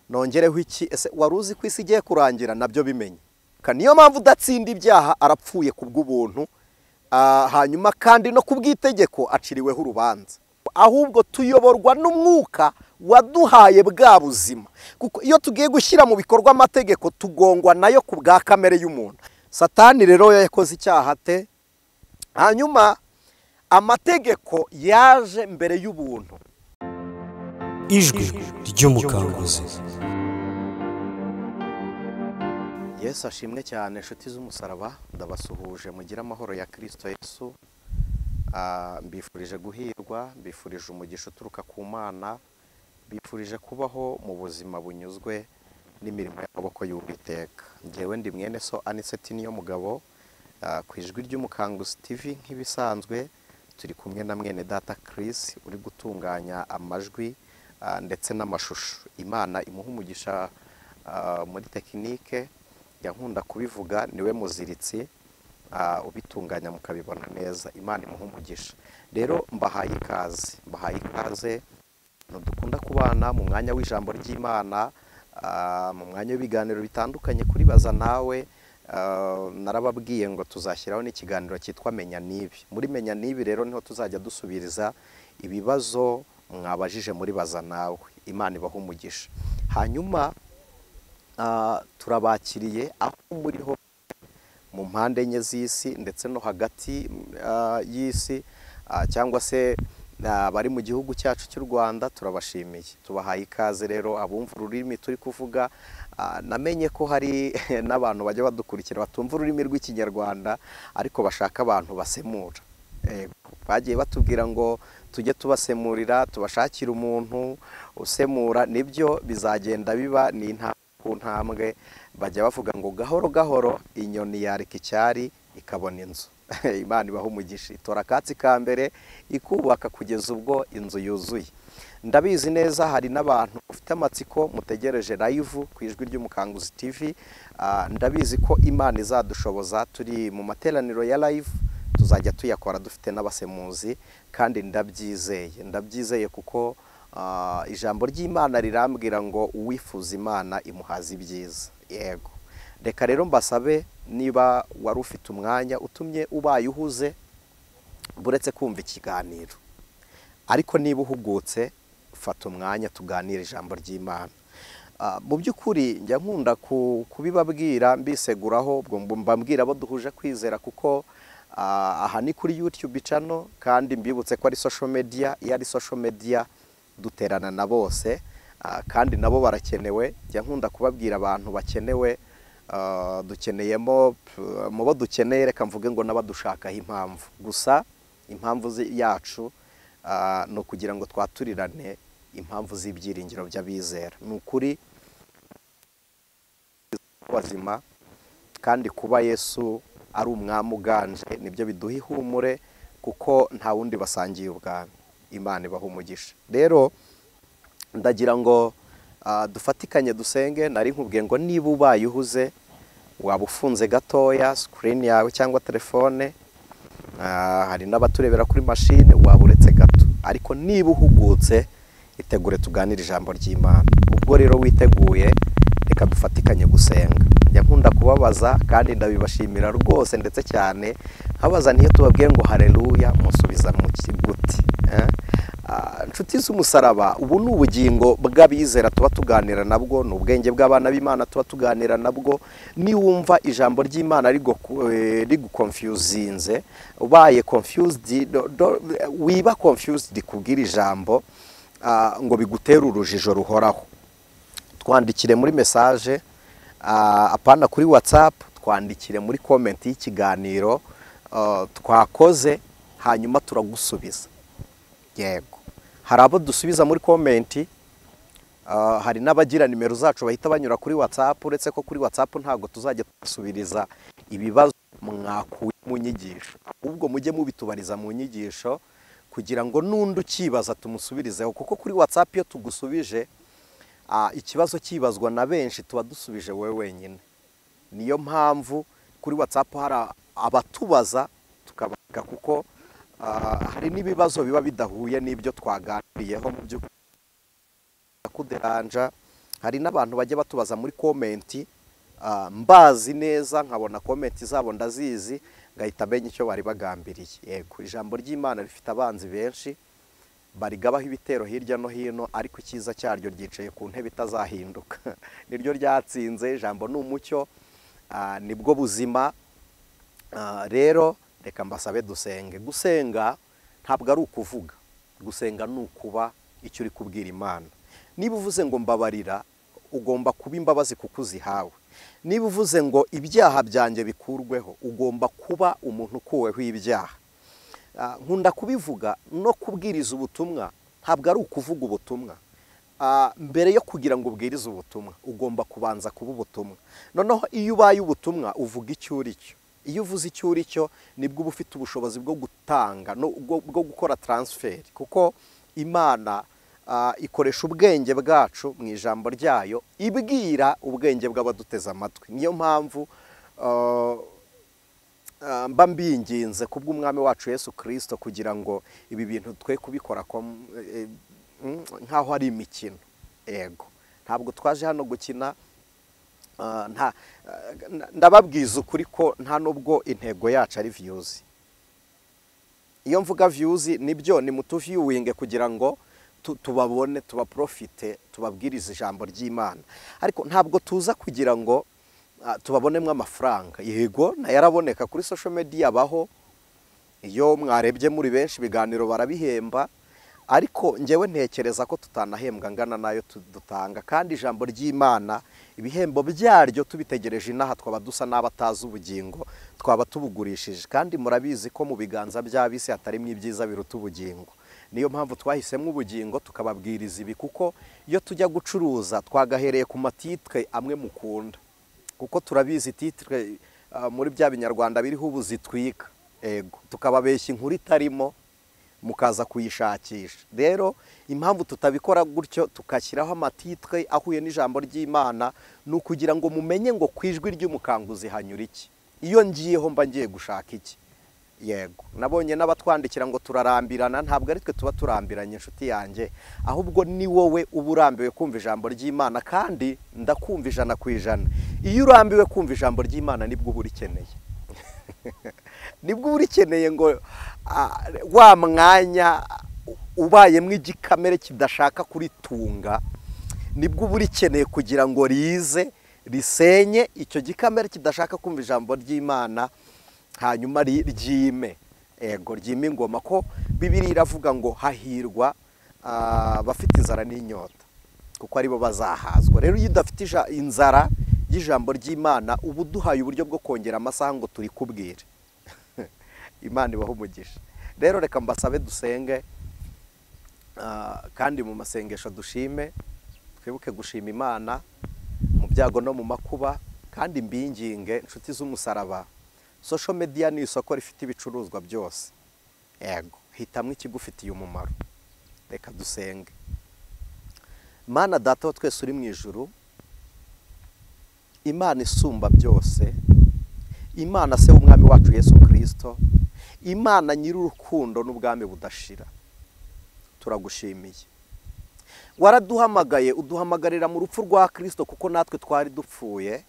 Nongereho iki? Ese wari uzi ko isi igiye kurangira? Nabyo bimenye. Niyo mpamvu udatsinda ibyaha arapfuye ku bw'ubuntu, hanyuma kandi no ku bw'itegeko aciriweho urubanza. Ahubwo tuyoborwa n'umwuka waduhaye bwa buzima, kuko iyo tugiye gushyira mu bikorwa amategeko tugongwa nayo ku bwa kamere y'umuntu. Satani rero yakoze icyaha ate? Hanyuma amategeko yaje mbere y'ubuntu. Ijwi ry'umukanguzi. Yesu ashimwe cyane, inshuti z'umusaraba, ndabasuhuje mugire amahoro ya Kristo Yesu. Mbifurije guhirwa, mbifurije umugisha uturuka ku Mana, mbifurije kubaho mu buzima bunyuzwe n'imirimo y'amaboko y'Uwiteka. Njyewe ndi mwene so Aniseti niyo mugabo, ku Ijwi ry'Umukanguzi TV nk'ibisanzwe turi kumwe na mwene data Chris uri gutunganya amajwi ndetse n'amashusho. Imana imuha umugisha muri tekinike, yankunda kubivuga niwe muziritsi ubitunganya mukabibona neza. Imana imuha umugisha. Rero mbahaye ikaze, mbahaye ikaze. Dukunda kubana mu mwanya w'ijambo ry'Imana, mu mwanya w'ibiganiro bitandukanye kuri Baza Nawe. Narababwiye ngo tuzashyiraho n'ikiganiro cyitwa Menya Nibi. Muri Menya Nibi rero niho tuzajya dusubiriza ibibazo mwabajije muri Baza Nawe. Imana ibaha umugisha. Hanyuma turabakiriye aho muriho mu mpande enye z'isi ndetse no hagati y'isi, cyangwa se bari mu gihugu cyacu cy'u Rwanda, turabashimiye, tubahaye ikaze. Rero abumva ururimi turi kuvuga, namenye ko hari n'abantu bajya badukurikira batumva ururimi rw'Ikinyarwanda ariko bashaka abantu basemura. Bagiye batubwira ngo tujye tubasemurira, tubashakira umuntu usemura. Nibyo bizagenda biba, ni intambwe ku ntambwe. Bajya bavuga ngo gahoro gahoro inyoni yareka icyari ikabona inzu. Imana ibaha umugisha, itora akatsi ka mbere ikubaka kugeza ubwo inzu yuzuye. Ndabizi neza hari n'abantu ufite amatsiko mutegereje live ku Ijwi ry'Umukanguzi TV. Ndabizi ko Imana izadushoboza, turi mu materaniro ya live tuzajya tuyakora dufite n'abasemuzi, kandi ndabyizeye, ndabyizeye kuko ijambo ry'Imana rirambwira ngo uwifuza Imana imuhaza ibyiza. Yego, reka rero mbasabe, niba wari ufite umwanya utumye ubaye uhuze buretse kumva ikiganiro, ariko niba uhugutse fata umwanya tuganire ijambo ry'Imana. Mu by'ukuri njya nkunda kubibabwira mbiseguraho, ubwo mbabwira abo duhuje kwizera, kuko aha ni kuri YouTube channel, kandi mbibutse ko ari social media. Iyo ari social media duterana na bose, kandi nabo barakenewe. Njya nkunda kubabwira abantu bakenewe, dukeneyemo mu bo dukeneye, reka mvuge ngo n'abadushakaho impamvu. Gusa impamvu yacu ni ukugira ngo twaturirane impamvu z'ibyiringiro by'abizera. Ni ukuri bazima, kandi kuba Yesu ari umwami uganje nibyo biduha ihumure, kuko nta wundi basangiye ubwami. Imana ibaha umugisha. Rero ndagira ngo dufatikanye dusenge. Nari nkubwiye ngo niba ubaye uhuze, waba ufunze gatoya screen yawe cyangwa telefone, hari n'abaturebera kuri machine, waba uretse gato, ariko niba uhugutse itegure tuganire ijambo ry'Imana. Ubwo rero witeguye, reka dufatikanye gusenga. Njya nkunda kubabaza kandi ndabibashimira rwose ndetse cyane, nkabaza niyo tubabwiye ngo haleluya musubiza mu kiguti. Inshuti z'umusaraba, ubu ni ubugingo bw'abizera tuba tuganira nabwo, ni ubwenge bw'abana b'Imana tuba tuganira nabwo. Niwumva ijambo ry'Imana riguconfusinze, ubaye confused, wiba confused kubwira ijambo ngo bigutere urujijo ruhoraho, twandikire muri message, apana kuri WhatsApp, twandikire muri comment y'ikiganiro twakoze, hanyuma turagusubiza. Yego, hari abo dusubiza muri comment, hari n'abagira nimero zacu bahita banyura kuri WhatsApp, uretse ko kuri WhatsApp ntago tuzajya tubasubiriza ibibazo mwakuye mu nyigisho, ahubwo mujye mubitubariza mu nyigisho kugira ngo n'undi ukibaza tumusubirizeho, kuko kuri WhatsApp iyo tugusubije ikibazo kibazwa na benshi tuba dusubije wowe wenyine. Niyo mpamvu kuri WhatsApp hari abatubaza tukabaga, kuko hari n'ibibazo biba bidahuye n'ibyo twaganiriyeho mu by'ukuri kuderanja. Hari n'abantu bajya batubaza muri comment, mbazi neza nkabona comment zabo ndazizi, ngahita menya icyo bari bagambiriye. Yego, ijambo ry'Imana rifite abanzi benshi barigabaho ibitero hirya no hino, ariko icyiza cyaryo ryicaye ku ntebe itazahinduka. Niryo ryatsinze. Ijambo ni umucyo, nibwo buzima. Rero reka mbasabe dusenge. Gusenga ntabwo ari ukuvuga, gusenga ni ukuba icyo uri kubwira Imana. Niba uvuze ngo mbabarira, ugomba kuba imbabazi kuko uzihawe. Niba uvuze ngo ibyaha byanjye bikurweho, ugomba kuba umuntu ukuweho ibyaha. Nkunda kubivuga, no kubwiriza ubutumwa ntabwo ari ukuvuga ubutumwa. Mbere yo kugira ngo ubwirize ubutumwa ugomba kubanza kuba ubutumwa. Noneho iyo ubaye ubutumwa uvuga icyo uri cyo. Iyo uvuze icyo uri cyo nibwo uba ufite ubushobozi bwo gutanga, bwo gukora transfer, kuko Imana ikoresha ubwenge bwacu mu ijambo ryayo, ibwira ubwenge bw'abaduteze amatwi. Niyo mpamvu mba mbinginze kubw'umwami wacu Yesu Kristo kugira ngo ibi bintu twe kubikora nkaho ari imikino. Yego, ntabwo twaje hano gukina. Ndababwiza ukuri ko nta nubwo intego yacu ari views. Iyo mvuga views nibyo, ni mutuviewinge kugira ngo tubabone, tubaprofite, tubabwirize ijambo ry'Imana, ariko ntabwo tuza kugira ngo tubabonemo amafaranga. Yego, nayaraboneka kuri social media abaho, iyo mwarebye muri benshi ibiganiro barabihemba, ariko njyewe ntekereza ko tutanahembwa ngana nayo dutanga. Kandi ijambo ry'Imana ibihembo byaryo tubitegereje inaha twaba dusa n'abatazi ubugingo, twaba tubugurishije. Kandi murabizi ko mu biganza by'abisi hatarimo ibyiza biruta ubugingo. Niyo mpamvu twahisemo ubugingo tukababwiriza ibi, kuko iyo tujya gucuruza twagahereye ku matitre amwe mukunda, kuko turabizi titre muri bya binyarwanda biriho ubu zitwika. Ego, tukababeshya inkuru itarimo mukaza kuyishakisha. Rero impamvu tutabikora gutyo tukashyiraho amatitre ahuye n'ijambo ry'Imana ni ukugira ngo mumenye ngo ku ijwi ry'umukanguzi hanyura iki, iyo ngiyeho mba ngiye gushaka iki. Yego, nabonye n'abatwandikira ngo turarambirana. Ntabwo ari twe tuba turambiranye inshuti yanjye, ahubwo ni wowe uba urambiwe kumva ijambo ry'Imana. Kandi ndakumva 100%. Iyo urambiwe kumva ijambo ry'Imana nibwo uba urikeneye. Nibwo uba urikeneye ngo wa mwanya ubayemo igikamere kidashaka kuritunga, nibwo uba urikeneye kugira ngo rize risenye icyo gikamere kidashaka kumva ijambo ry'Imana, hanyuma ryime. Ego, ryime ingoma. Ko Bibiliya iravuga ngo hahirwa bafite inzara n'inyota, kuko aribo bazahazwa. Rero iyo udafite inzara y'ijambo ry'Imana uba uduhaye uburyo bwo kongera amasaha ngo turikubwire. Imana ibahe umugisha. Rero reka mbasabe dusenge, kandi mu masengesho dushime, twibuke gushima Imana mu byago no mu makuba. Kandi mbinginge inshuti z'umusaraba, social media ni isoko rifite ibicuruzwa byose. Yego, hitamwe ikigufitiye umumaro. Reka dusenge. Mana Data wa twese uri mu ijuru, Imana isumba byose, Imana se w'umwami wacu Yesu Kristo, Imana nyir'urukundo n'ubwami budashira, turagushimiye. Waraduhamagaye, uduhamagarira mu rupfu rwa Kristo kuko natwe twari dupfuye,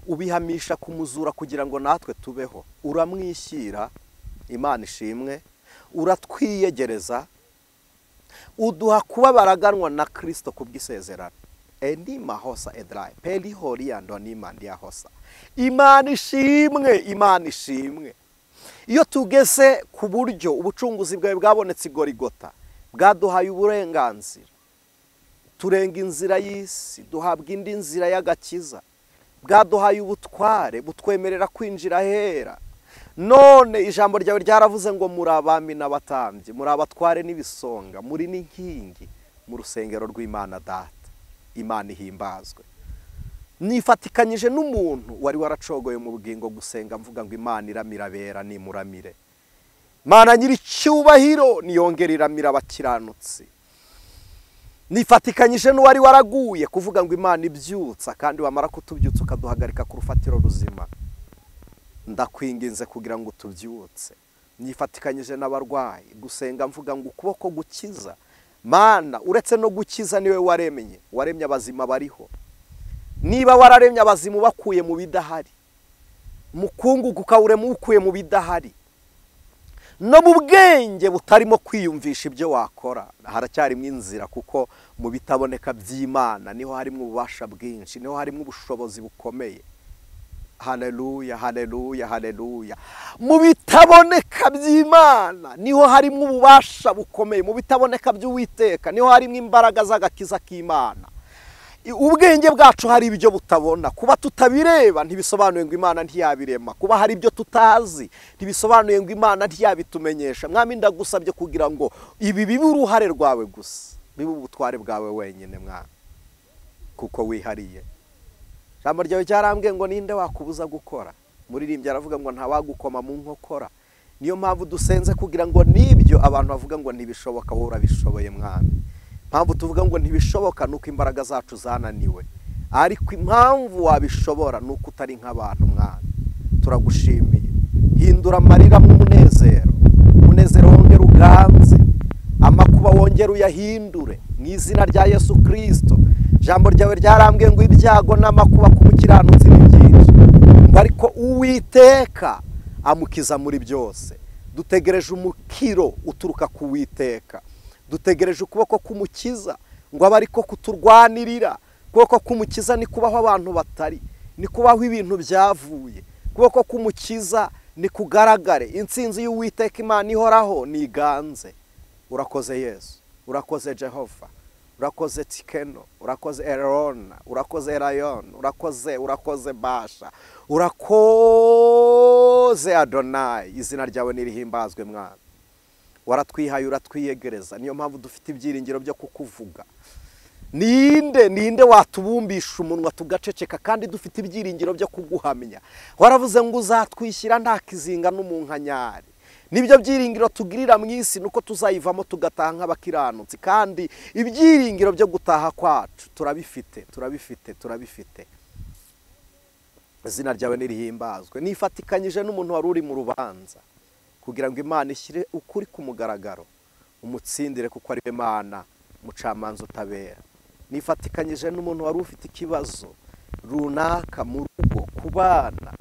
ubihamisha kumuzura kugira ngo natwe tubeho. Uramwishyira, Imana ishimwe, uratwiyegereza, uduha kuba baraganwa na Kristo kubw'isezerano. Endima hosa edrai peli horia ndonima ndia hosa. Imana ishimwe, Imana ishimwe. Iyo tugeze ku buryo ubucunguzi bwawe bwabonetse i Gorigota, bwaduhaye uburenganzira, turenga inzira y'isi, duhabwa indi nzira y'agakiza, bwaduhaye ubutware butwemerera kwinjira hera. None ijambo ryawe ryaravuze ngo muri abami n'abatambyi, muri abatware n'ibisonga, muri n'inkingi mu rusengero rw'Imana Data. Imana ihimbazwe. Nifatikanyije n'umuntu wari waracogoye mu bugingo gusenga mvuga ngo Imana iramira bera nimuramire. Imana nyiri cyubahiro niyongera iramira abakiranutsi. Nifatikanyije n'uwari waraguye kuvuga ngo Imana ibyutsa, kandi wamara kutubyutsa ukaduhagarika ku rufatiro ruzima. Ndakwinginze kugira ngo tubyutse. Nifatikanyije n'abarwayi gusenga mvuga ngo ukuboko gukiza Mana, uretse no gukiza niwe waremye, waremye abazima bariho. Niba wararemye abazimu bakuye mu bidahari, mukungugu ukawurema ukuye mu bidahari, no mu bwenge butarimo kwiyumvisha ibyo wakora, haracyarimo inzira, kuko mu bitaboneka by'Imana niho harimo ububasha bwinshi, niho harimo ubushobozi bukomeye. Haleluya, haleluya, haleluya. Mu bitaboneka by'Imana niho harimo ububasha bukomeye, mu bitaboneka by'Uwiteka niho harimo imbaraga z'agakiza k'Imana. Ubwenge bwacu hari ibyo butabona, kuba tutabireba ntibisobanuye ngo Imana ntiyabirema, kuba hari ibyo tutazi ntibisobanuye ngo Imana ntiyabitumenyesha. Mwami, ndagusabye kugira ngo ibi bibe uruhare rwawe gusa, bibe ubutware bwawe wenyine Mwami, kuko wihariye. Ijambo ryawe ryarambwiye ngo ninde wakubuza gukora? Muririmbyi aravuga ngo ntawagukoma mu nkokora. Niyo mpamvu dusenze kugira ngo nibyo abantu bavuga ngo ntibishoboka, wowe urabishoboye Mwami. Impamvu tuvuga ngo ntibishoboka nuko imbaraga zacu zananiwe, ariko impamvu wabishobora nuko utari nk'abantu Mwami. Turagushimiye. Hindura amarira mu munezero, umunezero wongere uganze, amakuba wongere uyahindure mu izina rya Yesu Kristo. Ijambo ryawe ryarambwiye ngo ibyago n'amakuba ku mukiranutsi ni byinshi, ngo ariko Uwiteka amukiza muri byose. Dutegereje umukiro uturuka ku Uwiteka, dutegereje ukuboko k'umukiza ngo abe ariko kuturwanirira. Ukuboko k'umukiza ni kubaho abantu batari, ni kubaho ibintu byavuye. Ukuboko k'umukiza ni kugaragare. Intsinzi y'Uwiteka Imana ihoraho niganze. Urakoze Yesu, urakoze Jehova, urakoze Tikeno, urakoze Erona, urakoze Erayon, urakoze, urakoze Basha, urakoze Adonai. Izina ryawe nirihimbazwe Mwana. Waratwihaye, uratwiyegereza, niyo mpamvu dufite ibyiringiro byo kukuvuga. Ninde, ninde watubumbisha umunwa tugaceceka kandi dufite ibyiringiro byo kuguhamya? Waravuze ngo uzatwishyira nta kizinga n'umunkanyari. Nibyo byiringiro tugirira mu isi, nuko tuzayivamo tugataha nk'abakiranutsi, kandi ibyiringiro byo gutaha kwacu turabifite, turabifite, turabifite. Izina ryawe nirihimbazwe. Nifatikanyije n'umuntu wari uri mu rubanza kugira ngo Imana ishyire ukuri ku mugaragaro, umutsindire kuko ari Imana mucamanza utabera. Nifatikanyije n'umuntu wari ufite ikibazo runaka mu rugo, ku bana.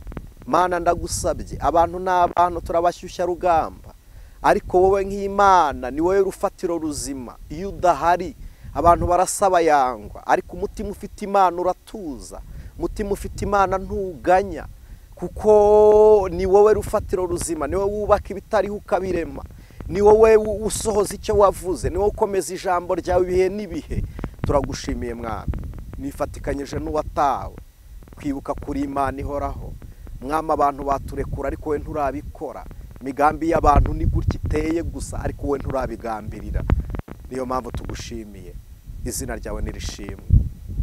Mana, ndagusabye, abantu n'abantu turabashyushya rugamba, ariko wowe nk'Imana ni wowe rufatiro ruzima. Iyo udahari abantu barasaba yangwa, ariko umutima ufite Imana uratuza, umutima ufite Imana ntuganya, kuko ni wowe rufatiro ruzima, ni wowe wubaka ibitariho ukabirema, ni wowe usohoza icyo wavuze, ni wowe ukomeza ijambo ryawe ibihe n'ibihe. Turagushimiye Mwami. Nifatikanyije n'uwatawe kwibuka kuri Imana ihoraho. Mwami, abantu baturekura ariko we nturabikora. Imigambi y'abantu ni gutya iteye gusa, ariko we nturabigambirira. Niyo mpamvu tugushimiye. Izina ryawe nirishimwe.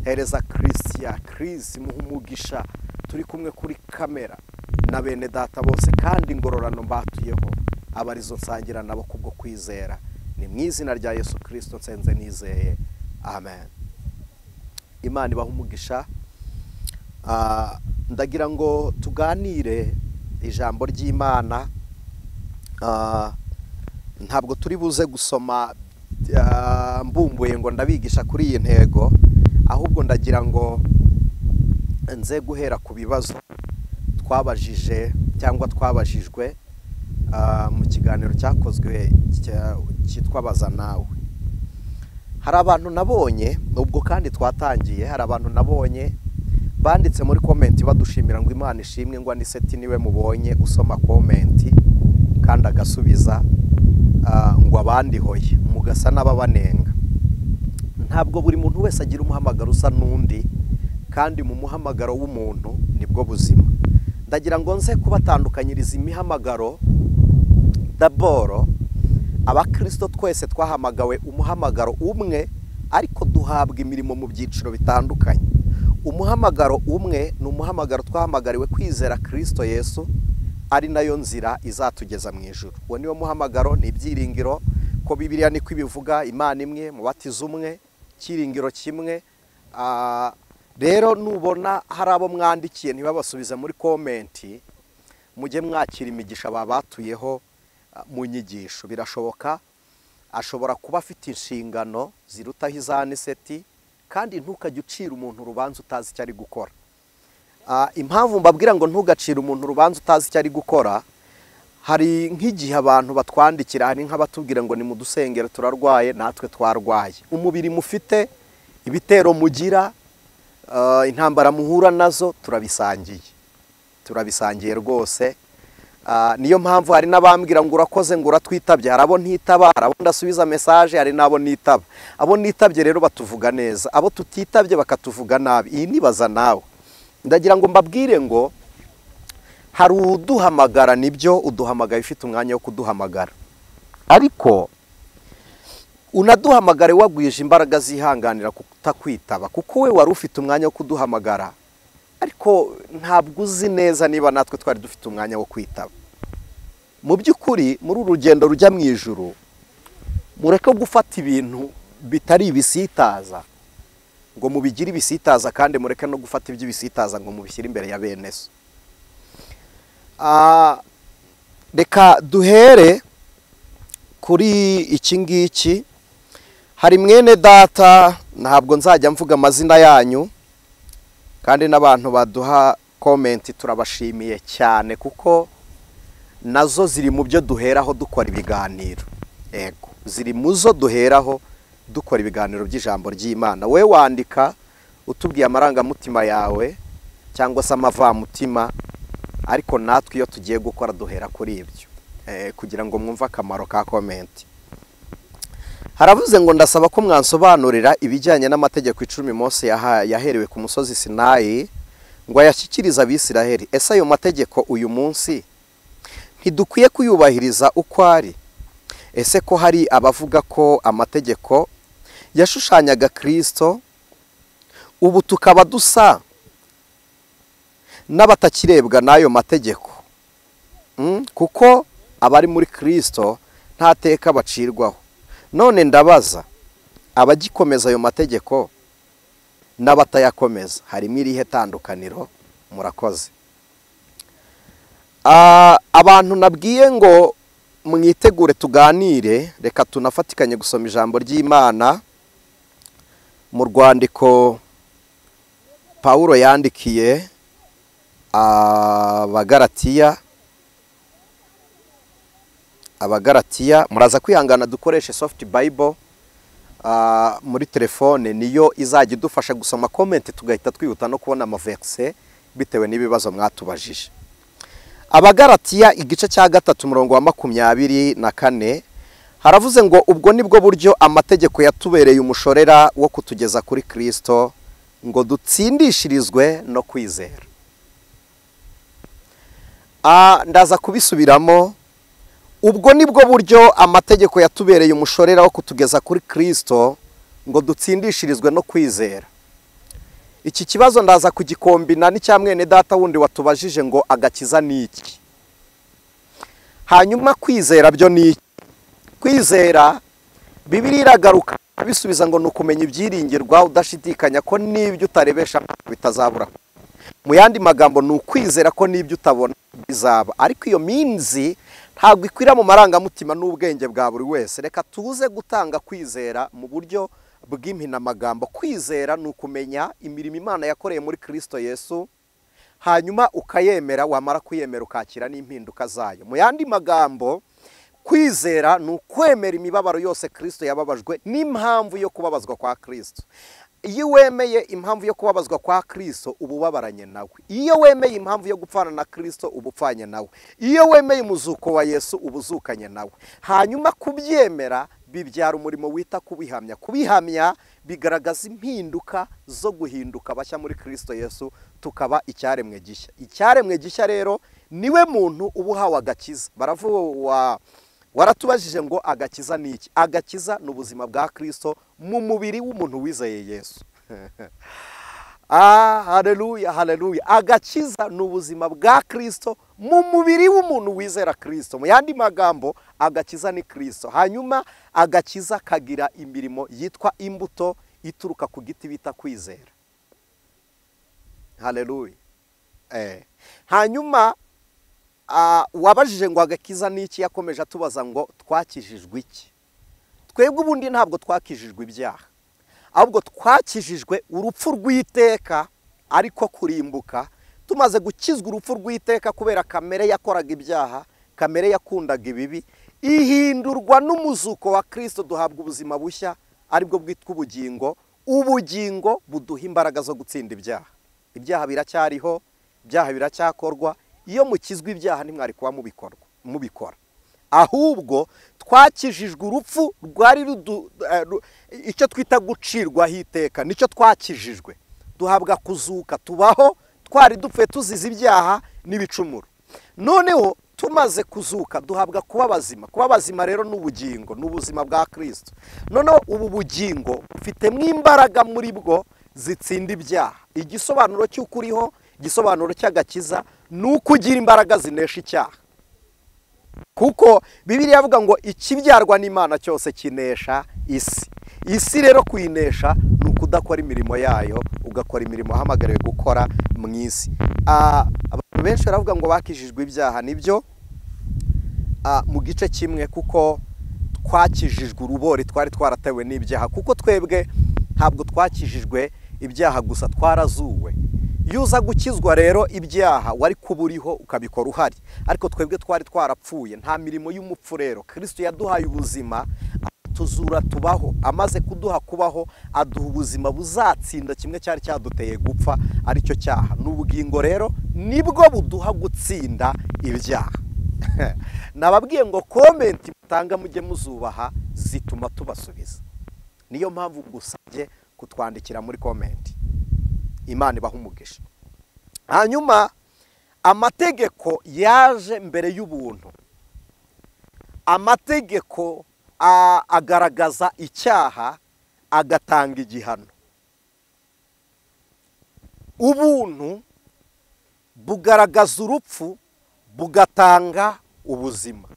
Hereza Christian, Chris muhe umugisha, turi kumwe kuri kamera na bene data bose, kandi ingororano mbatuyeho abarizo nsangira nabo kubwo kwizera. Ni mu izina rya Yesu Kristo nsenze nizeye, amen. Imana ibahe umugisha. Ndagira ngo tuganire ijambo ry'Imana. Ntabwo turi buze gusoma mbumbuye ngo ndabigisha kuri iyi ntego, ahubwo ndagira ngo nze guhera ku bibazo twabajije cyangwa twabajijwe mu kiganiro cyakozwe cyitwa Baza Nawe. Hari abantu nabonye, ubwo kandi twatangiye, hari abantu nabonye banditse muri comment badushimira ngo Imana ishimwe, ngo Aniseti niwe mubonye usoma comment kandi agasubiza, ngo abandi hoye mugasa n'ababanenga. Ntabwo buri muntu wese agira umuhamagaro usa n'undi, kandi mu muhamagaro w'umuntu nibwo buzima. Ndagira ngo nze kubatandukanyiriza imihamagaro. Daboro abakristo twese twahamagawe umuhamagaro umwe, ariko duhabwa imirimo mu byiciro bitandukanye. Umuhamagaro umwe ni umuhamagaro twahamagariwe kwizera Kristo Yesu, ari nayo nzira izatugeza mu ijuru. Uwo niwo muhamagaro, ni ibyiringiro ko Bibiliya niko ibivuga, Imana imwe, mubatizo umwe, cyiringiro kimwe. Rero nubona hari abo mwandikiye ntibabasubize muri komenti, mujye mwakira imigisha babatuyeho mu nyigisho. Birashoboka Ashobora kuba afite inshingano zirutaho iza Aniseti, kandi ntukajye ucira umuntu urubanza utazi icyo ari gukora. Impamvu mbabwira ngo ntugacire umuntu urubanza utazi icyo ari gukora, hari nk'igihe abantu batwandikira, hari nk'abatubwira ngo ni mu dusengero turarwaye, natwe twarwaye. Umubiri mufite, ibitero mugira, intambara muhura nazo, turabisangiye, turabisangiye rwose. Niyo mpamvu hari n'abambwira ngo urakoze ngo uratwitabye, hari abo ntitaba, hari abo ndasubiza message, hari n'abo nitaba. Abo nitabye rero batuvuga neza, abo tutitabye bakatuvuga nabi. Iyi nibaza nawe, ndagira ngo mbabwire ngo hari uduhamagara, nibyo uduhamagaye ufite umwanya wo kuduhamagara, ariko unaduhamagare wagwije imbaraga zihanganira kutakwitaba, kuko we wari ufite umwanya wo kuduhamagara, ariko ntabwo uzi neza niba natwe twari dufite umwanya wo kwitaba. Mu by'ukuri muri uru rugendo rujya mu ijuru, mureke gufata ibintu bitari ibisitaza ngo mubigire ibisitaza, kandi mureke no gufata iby'ibisitaza ngo mubishyire imbere ya bene so. Reka duhere kuri iki ngiki. Hari mwene data, ntabwo nzajya mvuga amazina yanyu, kandi n'abantu baduha komenti turabashimiye cyane, kuko nazo ziri mu byo duheraho dukora ibiganiro. Yego, ziri mu zo duheraho dukora ibiganiro by'ijambo ry'Imana. We wandika utubwiye amarangamutima yawe cyangwa se amavamutima, ariko natwe iyo tugiye gukora duhera kuri ibyo, kugira ngo mwumve akamaro ka komenti. Haravuze ngo ndasaba ko mwansobanurira ibijyanye n'amategeko 10 Mose yaherewe ku musozi Sinayi ngo ayashyikirize Abisiraheli. Ese ayo mategeko uyu munsi ntidukwiye kuyubahiriza uko ari? Ese ko hari abavuga ko amategeko yashushanyaga Kristo, ubu tukaba dusa n'abatakirebwa n'ayo mategeko? Kuko abari muri Kristo nta teka bacirwaho. None ndabaza, abagikomeza ayo mategeko n'abatayakomeza harimo irihe tandukaniro? Murakoze. Abantu nabwiye ngo mwitegure tuganire, reka tunafatikanye gusoma ijambo ry'Imana mu rwandiko Paulo yandikiye Abagalatiya. Abagalatiya, muraza kwihangana dukoreshe soft Bible muri telefone, niyo izajya idufasha gusoma comment tugahita twihuta no kubona amaverse bitewe n'ibibazo mwatubajije. Abagalatiya igice cya 3 umurongo wa 24 haravuze ngo ubwo nibwo buryo amategeko yatubereye umushorera wo kutugeza kuri Kristo ngo dutsindishirizwe no kwizera. Ndaza kubisubiramo. Ubwo nibwo buryo amategeko yatubereye umushorera wo kutugeza kuri Kristo ngo dutsindishirizwe no kwizera. Iki kibazo ndaza kugikombina n'icya mwene data wundi watubajije ngo agakiza ni iki? Hanyuma kwizera byo ni iki? Kwizera, Bibiliya iragaruka bisubiza ngo nukumenya ibyiringirwa udashidikanya ko n'ibyo utarebesha bitazabura. Mu yandi magambo ni ukwizera ko n'ibyo utabona bizaba. Ariko iyo minzi ntabwo ikwira mu marangamutima n'ubwenge bwa buri wese. Reka tuze gutanga kwizera mu buryo bw'impinamagambo. Kwizera ni ukumenya imirimo Imana yakoreye muri Kristo Yesu, hanyuma ukayemera, wamara kuyemera ukakira n'impinduka zayo. Mu yandi magambo, kwizera ni ukwemera imibabaro yose Kristo yababajwe n'impamvu yo kubabazwa kwa Kristo. Iyo wemeye impamvu yo kubabazwa kwa Kristo uba ubabaranye nawe. Iyo wemeye impamvu yo gupfana na Kristo uba upfanye nawe. Iyo wemeye umuzuko wa Yesu uba uzukanye nawe. Hanyuma kubyemera bibyara umurimo wita kubihamya. Kubihamya bigaragaza impinduka zo guhinduka bashya muri Kristo Yesu, tukaba icyaremwe gishya. Icyaremwe gishya rero niwe muntu uba uhawe agakiza. Baravuga waratubajije ngo agakiza ni iki? Agakiza ni ubuzima bwa Kristo mu mubiri w'umuntu wizeye Yesu. Haleluya, haleluya. Agakiza ni ubuzima bwa Kristo mu mubiri w'umuntu wizera Kristo. Mu yandi magambo, agakiza ni Kristo. Hanyuma agakiza kagira imirimo yitwa imbuto ituruka ku giti bita kwizera. Haleluya. Hanyuma wabajije ngo agakiza ni iki, yakomeje atubaza ngo twakijijwe iki? Twebwe ubundi ntabwo twakijijwe ibyaha, ahubwo twakijijwe urupfu rw'iteka, ariko kurimbuka. Tumaze gukizwa urupfu rw'iteka kubera kamere yakoraga ibyaha, kamere yakundaga ibibi, ihindurwa n'umuzuko wa Kristo, duhabwa ubuzima bushya aribwo bwitwa ubugingo. Ubugingo buduha imbaraga zo gutsinda ibyaha. Ibyaha biracyariho, ibyaha biracyakorwa. Iyo mukizwa ibyaha ntimwari kuba mubikora, ahubwo twakijijwe urupfu rwari icyo twita gucirwaho iteka, nicyo twakijijwe. Duhabwa kuzuka, tubaho twari dupfuye tuzize ibyaha n'ibicumuro. Noneho tumaze kuzuka duhabwa kuba bazima. Kuba bazima rero ni ubugingo, ni ubuzima bwa Kristo. Noneho ubu bugingo bufitemo imbaraga muri bwo zitsinda ibyaha. Igisobanuro cy'ukuriho, igisobanuro cy'agakiza ni uko ugira imbaraga zinesha icyaha, kuko Bibiliya ivuga ngo ikibyarwa n'Imana cyose kinesha isi. Isi rero kuyinesha ni ukudakora imirimo yayo, ugakora imirimo wahamagariwe gukora mu isi. Abantu benshi baravuga ngo bakijijwe ibyaha, nibyo mu gice kimwe, kuko twakijijwe urubori twari twaratewe n'ibyaha, kuko twebwe ntabwo twakijijwe ibyaha gusa, twarazuwe. Iyo uza gukizwa rero ibyaha wari kuba uriho ukabikora uhari, ariko twebwe twari twarapfuye, nta mirimo y'umupfu. Rero Kristo yaduhaye ubuzima, tuzura tubaho. Amaze kuduha kubaho, aduha ubuzima buzatsinda kimwe cyari cyaduteye gupfa, aricyo cyaha. N'ubugingo rero nibwo buduha gutsinda ibyaha. Nababwiye ngo comment mutanga mujye muzubaha, zituma tubasubiza. Niyo mpamvu gusabye kutwandikira muri comment. Imana ibaha umugisha. Hanyuma amategeko yaje mbere y'ubuntu. Amategeko agaragaza icyaha, agatanga igihano. Ubuntu bugaragaza urupfu, bugatanga ubuzima.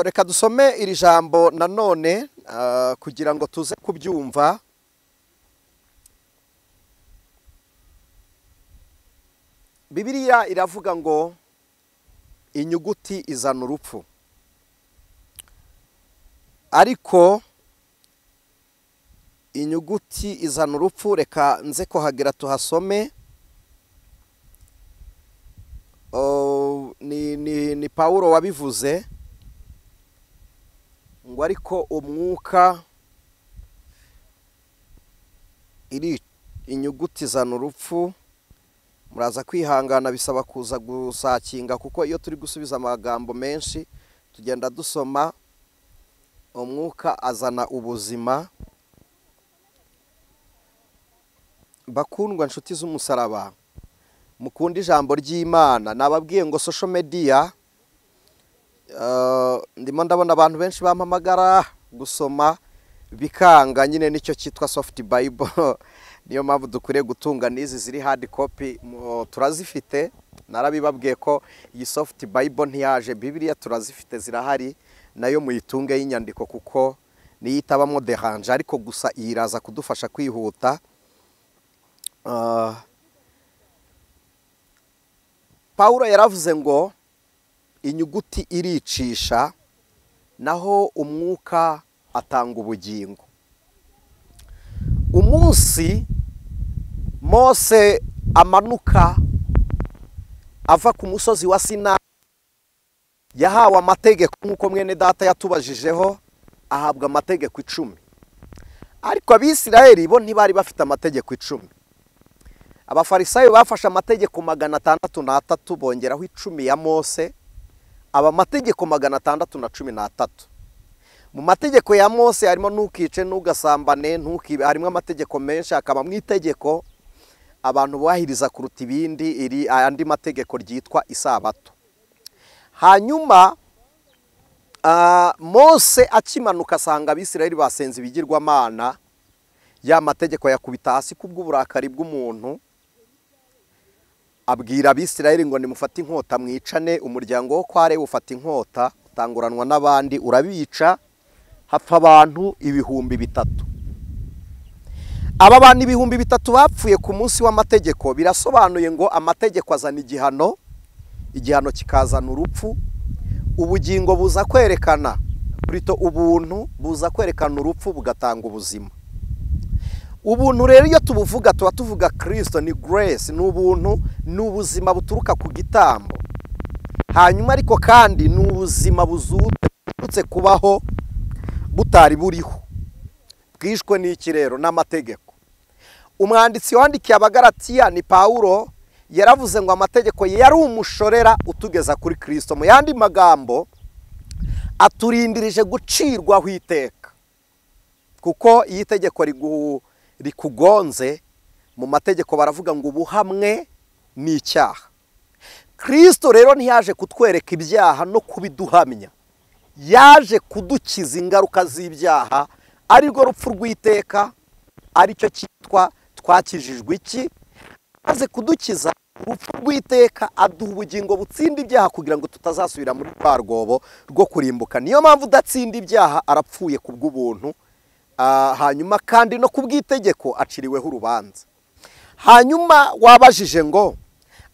Reka dusome iri jambo nanone kugira ngo tuze kubyumva. Bibiliya iravuga ngo inyuguti izana urupfu, ariko inyuguti izana urupfu, reka nze kuhagera tuhasome. Ni Paulo wabivuze ngo ariko umwuka iri inyuguti izana urupfu. Muraza kwihangana, bisaba kuza gusakinga, kuko iyo turi gusubiza amagambo menshi tugenda dusoma. Umwuka azana ubuzima. Bakundwa nshuti z'umusaraba, mukunda ijambo ry'Imana. Nababwiye ngo social media, ndimo ndabona abantu benshi bampamagara gusoma bikanga nyine, nicyo cyitwa soft bible. Niyo mpamvu dukwiriye gutunga n'izi ziri hard copy, turazifite. Narabibabwiye ko iyi soft bible ntiyaje, Bibiliya turazifite zirahari, nayo muyitunge y'inyandiko kuko niyo itabamo dérange, ariko gusa iraza kudufasha kwihuta. Paulo yaravuze ngo inyuguti iricisha, naho umwuka atanga ubugingo. Umunsi Mose amanuka ava ku musozi wa Sinai, yahawe amategeko nk'uko mwene data yatubajijeho, ahabwa amategeko 10. Ariko Abisirayeli bo ntibari bafite amategeko 10. Abafarisayo bafashe amategeko 603 bongeraho 10 ya Mose, aba mategeko 613. Mu mategeko ya Mose harimo ntukice, ntugasambane, ntukibe, harimo amategeko menshi, akaba mu itegeko abantu bubahiriza kuruta ibindi iri andi mategeko ryitwa isabato. Hanyuma Mose akimanuka asanga Abisirayeli basenze ibigirwamana, ya mategeko yakubita hasi kubw'uburakari bw'umuntu, abwira Abisirayeli ngo nimufate inkota mwicane. Umuryango wo kwa Lewi ufata inkota utanguranwa n'abandi urabica, hapfa abantu 3000. Aba bantu 3000 bapfuye ku munsi w'amategeko. Birasobanuye ngo amategeko azana igihano, igihano kikazana urupfu, Ubugingo buza kwerekana, plutôt ubuntu buza kwerekana urupfu bugatanga ubuzima. Ubuntu rero iyo tubuvuga tuba tuvuga Kristo, ni grace, ni ubuntu, ni ubuzima buturuka ku gitambo. Hanyuma ariko kandi ni ubuzima buzutse kubaho butari buriho, bwishwe n'iki rero? N'amategeko. Umwanditsi wandikiye Abagalatiya ni Pawulo, yaravuze ngo amategeko yari umushorera utugeza kuri Kristo. Mu yandi magambo aturindirije gucirwaho iteka, kuko iyo itegeko rikugonze mu mategeko baravuga ngo ubuhamwe ni icyaha. Kristo rero ntiyaje kutwereka ibyaha no kubiduhamya, yaje kudukiza ingaruka z'ibyaha, arirwo rupfu rw'iteka, aricyo cyitwa twakijijwe iki. Maze kudukiza urupfu rw'iteka aduha ubugingo butsinda ibyaha kugira ngo tutazasubira muri rwa rwobo rwo kurimbuka. Niyo mpamvu udatsinda ibyaha arapfuye ku bw'ubuntu, hanyuma kandi no ku bw'itegeko aciriweho urubanza. Hanyuma wabajije ngo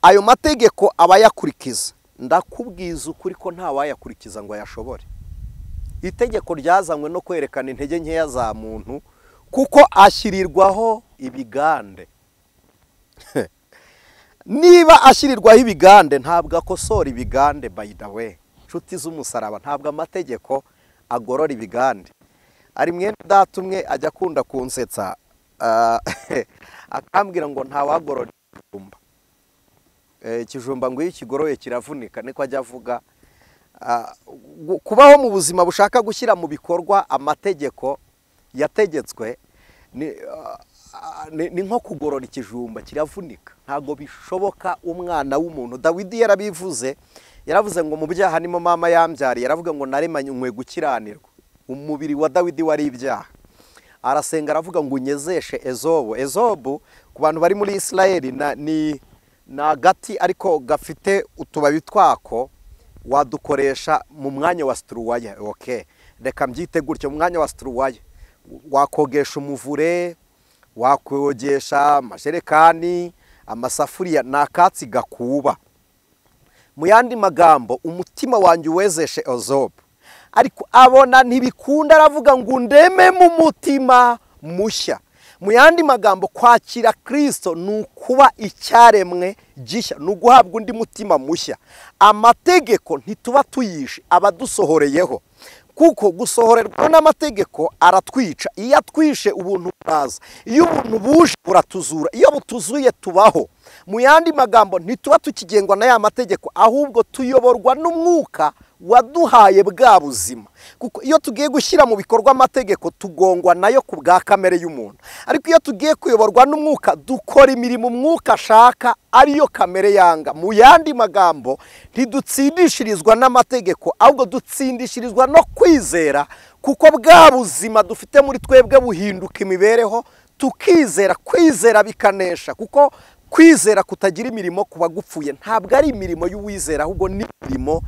ayo mategeko abayakurikiza, ndakubwiza ukuri ko nta wayakurikiza ngo ayashobore. Itegeko ryazanywe no kwerekana intege nkeya za muntu, kuko ashyirirwaho ibigande. Niba ashyirirwaho ibigande ntabwo akosora ibigande, by the way, nshuti z'umusaraba, ntabwo amategeko agorora ibigande. Ari mwene data umwe ajya akunda kunsetsa, akambwira ngo ntawagorora ikijumba. Ikijumba ngo iyo kigoroye kiravunika, niko ajya avuga. Kubaho mu buzima bushaka gushyira mu bikorwa amategeko yategetswe ni nko kugorora ikijumba, kiravunika, ntabwo bishoboka. Umwana w'umuntu, Dawidi yarabivuze, yaravuze ngo mu byaha nimo mama yambyariye, yaravuga ngo naremanywe gukiranirwa. Umubiri wa Dawidi wari ibyaha. Arasenga aravuga ngo unyezeshe ezobu. Ezobu ku bantu bari muri Isirayeli ni agati ariko gafite utubabi twako wadukoresha mu mwanya wa situruwaya. Okay, reka mbyite gutyo, mu mwanya wa situruwaya wakogesha umuvure, wakogesha amajerekani, amasafuriya, ni akatsi gakuba. Mu yandi magambo umutima wanjye uwezeshe ezobu. Ariko abona ntibikunda, aravuga ngo undeme mu mutima mushya. Mu yandi magambo kwakira Kristo ni ukuba icyaremwe gishya, ni uguhabwa undi mutima mushya. Amategeko ntituba tuyishe, abadusohoreyeho, kuko gusohorerwa n'amategeko aratwica. Iyo atwishe ubuntu buraza, iyo ubuntu buje buratuzura, iyo butuzuye tubaho. Mu yandi magambo ntituba tukigengwa na ya mategeko, ahubwo tuyoborwa n'umwuka waduhaye bwa buzima. Kuko iyo tugiye gushyira mu bikorwa amategeko tugongwa nayo ku bwa kamere y'umuntu, ariko iyo tugiye kuyoborwa n'umwuka dukora imirimo umwuka ashaka, ariyo kamere yanga. Mu yandi magambo ntidutsindishirizwa n'amategeko, ahubwo dutsindishirizwa no kwizera, kuko bwa buzima dufite muri twebwe buhinduka imibereho, tukizera. Kwizera bikanesha, kuko kwizera kutagira imirimo kuba gupfuye. Ntabwo ari imirimo y'uwizera, ahubwo ni imirimo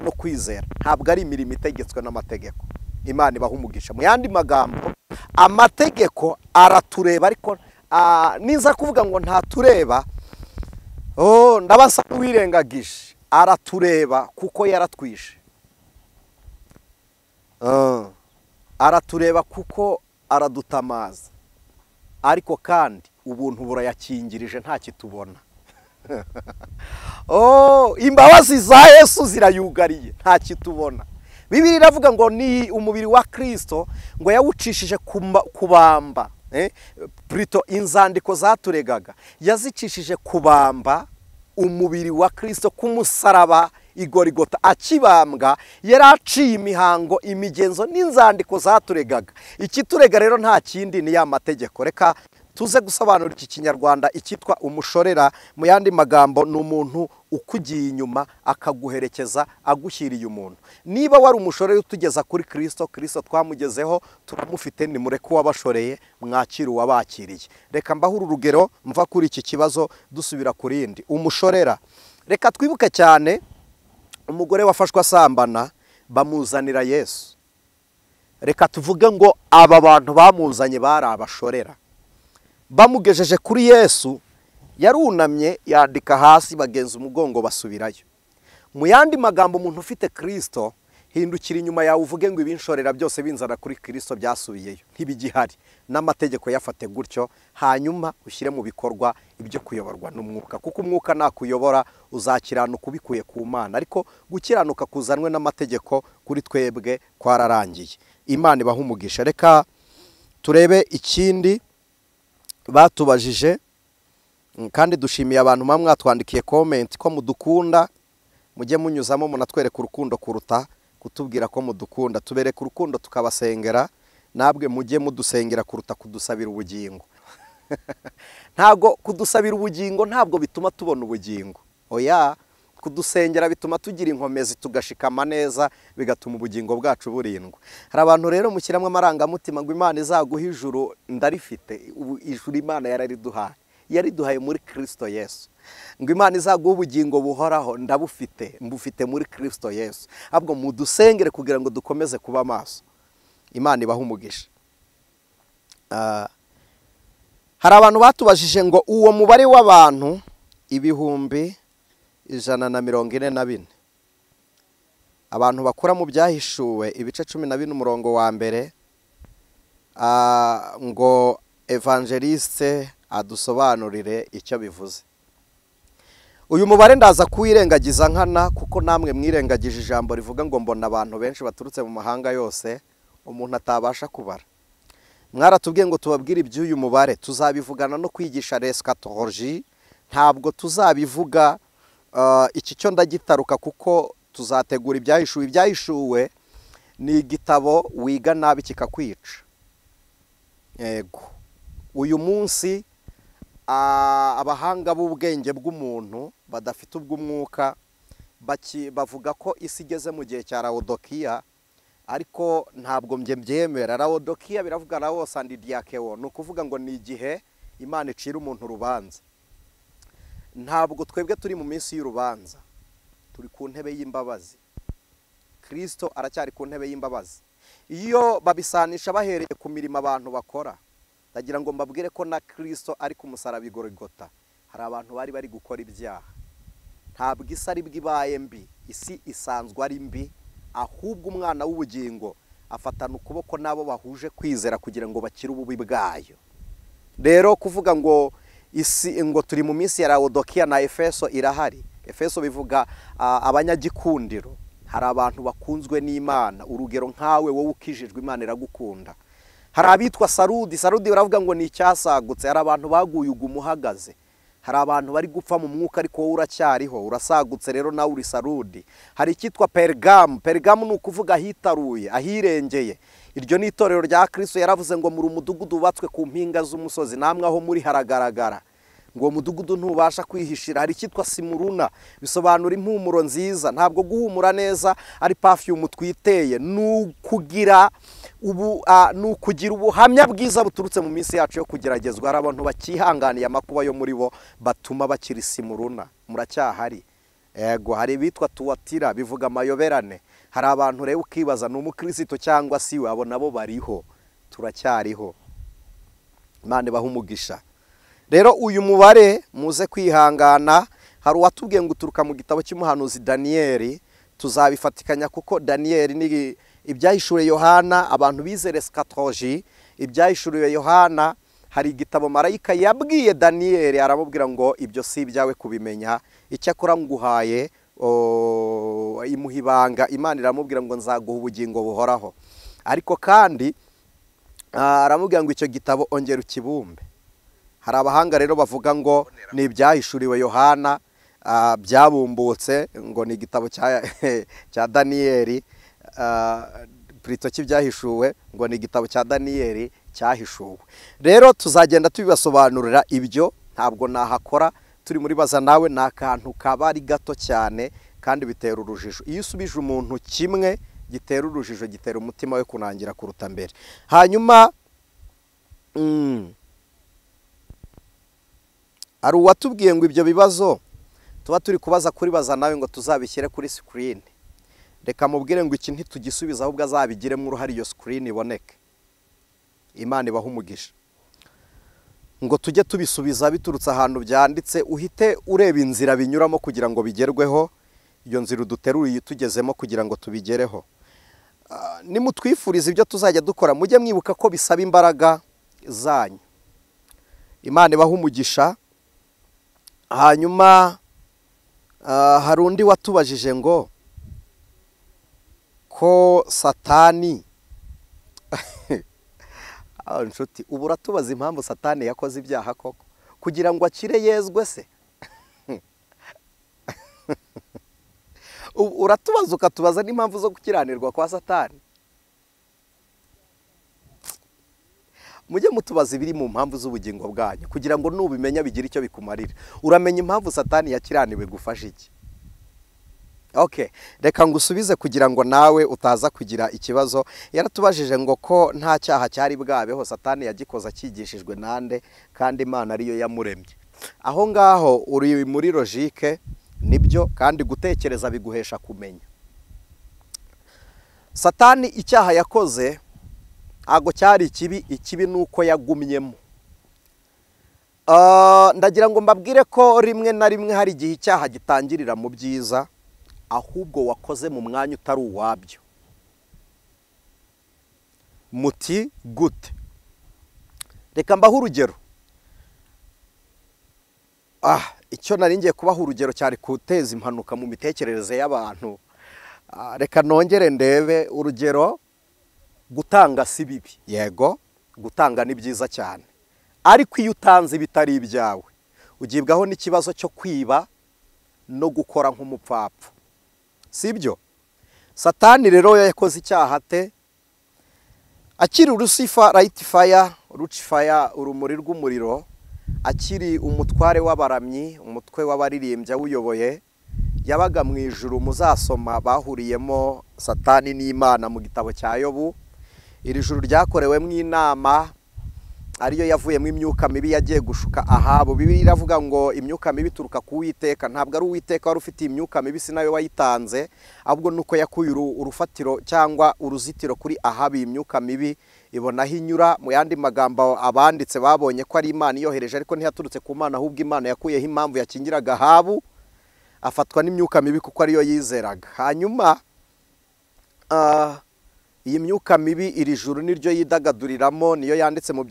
no kwizera, ntabwo ari imirimo itegetswe n'amategeko. Imana ibaha umugisha. Mu yandi magambo amategeko aratureba, ariko niza kuvuga ngo ntatureba, ndabasa n'uwirengagije. Aratureba kuko yaratwishe, aratureba kuko aradutamaza, ariko kandi ubuntu burayakingirije nta kitubona. Imbabazi za Yesu zirayugariye nta kitubona. Bibiliya iravuga ngo ni umubiri wa Kristo ngo yawucishije kubamba, plutôt inzandiko zaturegaga yazicishije kubamba umubiri wa Kristo ku musaraba igorigota. Akibambwa yaraciye imihango, imigenzo n'inzandiko zaturegaga. Ikiturega rero nta kindi ni ya mategeko. Reka tuze gusobanura iki kinyarwanda icyitwa umushorera. Mu yandi magambo ni umuntu ukugiye inyuma akaguherekeza, agushyiriye umuntu. Niba wari umushorera utugeza kuri Kristo, Kristo twamugezeho turamufite, nimureke uwabashoreye mwakira uwabakiriye. Reka mbahe urugero mva kuri iki kibazo dusubira ku rindi. Umushorera, reka twibuke cyane umugore wafashwe asambana bamuzanira Yesu. Reka tuvuge ngo aba bantu bamuzanye bari abashorera. Bamugejeje kuri Yesu, yarunamye yandika hasi, bagenza umugongo basubirayo. Mu yandi magambo, umuntu ufite Kristo, hindukira inyuma yawe uvuge ngo ibinshorera byose binzana kuri Kristo byasubiyeyo, ntibigihari, n'amategeko yafate gutyo, hanyuma ushyire mu bikorwa ibyo kuyoborwa n'umwuka, kuko umwuka nakuyobora uzakiranuka ubikuye ku Mana, ariko gukiranuka kuzanwe n'amategeko kuri twebwe kwararangiye. Imana ibaha umugisha. Reka turebe ikindi batubajije, kandi dushimiye abantu mwatwandikiye comment ko mudukunda, mujye munyuzamo munatwereka urukundo kuruta kutubwira ko mudukunda. Tubereka urukundo tukabasengera, nabwe mujye mudusengera kuruta kudusabira ubugingo. Ntabwo kudusabira ubugingo ntabwo bituma tubona ubugingo, oya, kudusengera bituma tugira inkomezi tugashikama neza, bigatuma ubugingo bwacu burindwa. Hari abantu rero mushyiramo amarangamutima ngo Imana izaguha ijuru, ndarifite ijuru, Imana yarariduhaye, yariduhaye muri Kristo Yesu. Ngo Imana izaguha ubugingo buhoraho, ndabufite, mbufite muri Kristo Yesu. Ahubwo mudusengere kugira ngo dukomeze kuba maso. Imana ibaha umugisha. Hari abantu batubajije ngo uwo mubare w'abantu 144,000, abantu bakura mu byahishuwe ibice 14 umurongo wa mbere, ngo evangeliste adusobanurire icyo bivuze. Uyu mubare ndaza kuwirengagiza nkana, kuko namwe mwirengagije ijambo rivuga ngo mbona abantu benshi baturutse mu mahanga yose umuntu atabasha kubara. Mwaratubwiye ngo tubabwire iby'uyu mubare, tuzabivugana no kwigisha eschatologie, ntabwo tuzabivuga iki cyo ndagitaruka, kuko tuzategura ibyahishuwe. Ibyahishuwe ni igitabo wiga nabi kikakwica. Yego, uyu munsi abahanga b'ubwenge bw'umuntu badafite ubw'umwuka bavuga ko isi igeze mu gihe cya Laodikiya, ariko ntabwo njye mbyemera. Laodikiya biravuga laos and diakeo, ni ukuvuga ngo ni igihe Imana icira umuntu urubanza. Ntabwo twebwe turi mu minsi y'urubanza, turi ku ntebe y'imbabazi. Kristo aracyari ku ntebe y'imbabazi. Iyo babisanisha bahereye ku mirimo abantu bakora, ndagira ngo mbabwire ko na Kristo ari ku musaraba i Golgotha, hari abantu bari gukora ibyaha. Ntabwo isi ari bwibaye mbi, isi isanzwe ari mbi, ahubwo umwana w'ubugingo afatana ukuboko n'abo bahuje kwizera kugira ngo bakire ububi bwayo. Rero kuvuga ngo isi ngo turi mu minsi ya Laodikiya na Efeso irahari. Efeso bivuga abanyagikundiro, hari abantu bakunzwe n'Imana, urugero nkawe wowe ukijijwe Imana iragukunda. Hari abitwa Sarudi, Sarudi baravuga ngo ni icyasagutse, hari abantu baguye umuhagaze, hari abantu bari gupfa mu mwuka ariko wowe uracyariho, urasagutse, rero nawe uri Sarudi. Hari icyitwa Pergamu, Pergamu ni ukuvuga ahitaruye, ahirengeye. Iryo ni itorero rya Kristo, yaravuze ngo muri umudugudu wubatswe ku mpinga z'umusozi, namwe aho muri haragaragara, ngo mudugudu ntubasha kwihishira. Hari icyitwa Simuruna, bisobanura impumuro nziza. Ntabwo guhumura neza ari perfume twiteye, nukugira ubu nukugira ubuhamya bwiza buturutse mu minsi yacu yo kugeragezwa. Hari abantu bakihanganiye amakuba yo muri bo batuma bakiri Simuruna, muracyahari. Ego, hari bitwa Tuwatira, bivuga amayoberane. Hari abantu rero ukibaza ni umukristo cyangwa siwe, abo nabo bariho, turacyariho. Imana ibahe umugisha. Rero uyu mubare muze kwihangana. Hari uwatubwiye ngo uturuka mu gitabo cy'umuhanuzi Daniyeli, tuzabifatikanya kuko Daniyeli ni ibyahishuriwe Yohana, abantu bizere eschatologie, ibyahishuriwe Yohana. Hari igitabo marayika yabwiye Daniyeli aramubwira ngo ibyo si ibyawe kubimenya, icyakora nguhaye imuha ibanga. Imana iramubwira ngo nzaguha ubugingo buhoraho, ariko kandi aramubwira ngo icyo gitabo ongera ukibumbe. Hari abahanga rero bavuga ngo ni ibyahishuriwe Yohana byabumbutse, ngo ni igitabo cya Daniyeli, plutôt cy'ibyahishuwe, ngo ni igitabo cya Daniyeli cyahishuwe. Rero tuzagenda tubibasobanurira ibyo, ntabwo nahakora turi muri Baza Nawe, ni akantu kaba ari gato cyane kandi bitera urujijo. Iyo usubije umuntu kimwe gitera urujijo, gitera umutima we kunangira kuruta mbere. Hanyuma hari uwatubwiye ngo ibyo bibazo tuba turi kubaza kuri Baza Nawe ngo tuzabishyire kuri screen. Reka mubwire ngo iki ntitugisubiza, ahubwo azabigiremo uruhare iyo screen iboneke. Imana ibahe umugisha. Ngo tujye tubisubiza biturutse ahantu byanditse, uhite ureba inzira binyuramo kugira ngo bigerweho. Iyo nzira uduteruye tugezemo kugira ngo tubigereho. Nimutwifuriza ibyo tuzajya dukora, mujye mwibuka ko bisaba imbaraga zanyu. Imana ibahe umugisha. Hanyuma hari undi watubajije ngo ko Satani nshuti, ubu uratubaza impamvu Satani yakoze ibyaha koko kugira ngo akire yezwe se? Uratubaza ukatubaza n'impamvu zo gukiranirwa kwa Satani. Mujye mutubaza ibiri mu mpamvu z'ubugingo bwanyu kugira ngo nubimenya bigire icyo bikumarira. Uramenya impamvu Satani yakiraniwe gufasha iki? Okay, reka ngusubize kugira ngo nawe utaza kugira ikibazo. Yaratubajije ngo ko nta cyaha cyari bwabeho, Satani yagikoza akigishijwe nande kandi Imana ariyo yamuremye. Aho ngaho uri muri logique, nibyo, kandi gutekereza biguhesha kumenya. Satani icyaha yakoze ago cyari ikibi, ikibi nuko yagumyemo. Ndagira ngo mbabwire ko rimwe na rimwe hari igihe icyaha gitangirira mu byiza, ahubwo wakoze mu mwanya utari uwabyo. Muti gute? Reka mbahe urugero. Icyo nari ngiye kubaha urugero cyari guteza impanuka mu mitekerereze y'abantu. Reka nongere ndebe urugero. Gutanga si bibi, yego gutanga ni byiza cyane, ariko iyo utanze ibitari ibyawe ugibwaho n'ikibazo cyo kwiba no gukora nk'umupfapfa, sibyo? Satani rero yakoze icyaha te akiri Lucifer, light fire, Lucifer, urumuri rw'umuriro, akiri umutware w'abaramyi, umutwe w'abaririmbyi awuyoboye, yabaga mu ijuru. Muzasoma bahuriyemo Satani n'Imana mu gitabo cya Yobu. Iri juru ryakorewemo inama ariyo yavuyemo imyuka mibi yagiye gushuka Ahabu. Bibiliya iravuga ngo imyuka mibi ituruka ku Uwiteka. Ntabwo ari Uwiteka wari ufite imyuka mibi, si nawe wayitanze, ahubwo nuko yakuye urufatiro cyangwa uruzitiro kuri Ahabu, imyuka mibi ibona aho inyura. Mu yandi magambo abanditse babonye ko ari Imana iyohereje, ariko ntiyaturutse ku Mana, ahubwo Imana yakuyeho impamvu yakingiraga Ahabu, afatwa n'imyuka mibi kuko ariyo yizeraga. Hanyuma iyi myuka mibi iri juru niryo yidagaduriramo, niyo yanditse mu